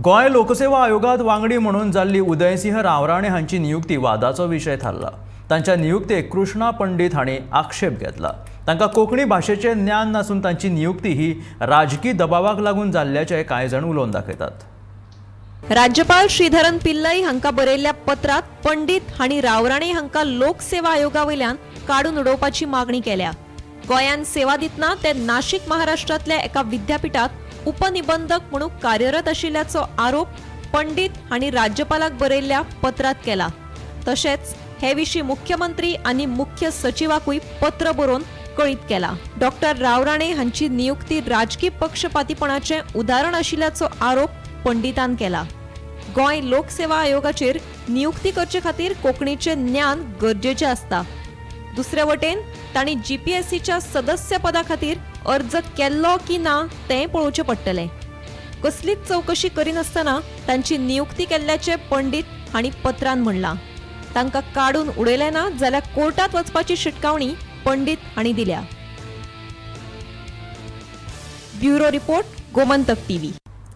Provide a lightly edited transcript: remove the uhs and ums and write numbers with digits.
गोंय लोकसेवा आयोगात वांगडी म्हणून जाल्ली उदयसिंह रावराणे हांची नियुक्ती वादाचो विशय थारला. तांच्या नियुक्तेक कृष्णा पंडित हांणी आक्षेप घेतला. तांकां कोंकणी भाशेचें ज्ञान नासून तांची नियुक्ती ही राजकी दबावाक लागून जाल्ल्याचें कांय जाण उलोवन दाखयतात. राज्यपाल श्रीधरन पिल्लई हांकां बरयल्ल्या पत्रांत पंडित हांणी रावराणे हांकां लोकसेवा आयोगा वयल्यान काडून उडोवपाची मागणी केल्या. गोंयांत सेवा दितना ते नाशिक महाराष्ट्रांतल्या एका विद्यापीठात उपनिबंधक म्हणून कार्यरत आशिल्ल्याचो आरोप पंडित हांणी राज्यपालाक बरयल्ल्या पत्रांत केला. तशेंच हे विशीं मुख्यमंत्री आनी मुख्य सचिवाकूय पत्र बरोवन कळीत केला. डॉक्टर रावराणे हांची नियुक्ती राजकी पक्षपातीपणाचें उदाहरण आशिल्ल्याचो आरोप पंडितान केला. गोंय लोकसेवा आयोगाचेर नियुक्ती करचे खातीर कोंकणीचें ज्ञान गरजेचें आसता. दुसरे वटेन तांणी जीपीएससीच्या सदस्यपदा खातीर अर्ज केल्लो की ना तें पळोवचें पडटलें. कसलीच चवकशी करिनासतना तांची नियुक्ती केल्ल्याचें पंडित हांणी पत्रान म्हणलां. तांकां काडून उडयलें ना जाल्यार कोर्टांत वचपाची शिटकावणी पंडित हांणी दिल्या. Bureau report, Gomantak TV.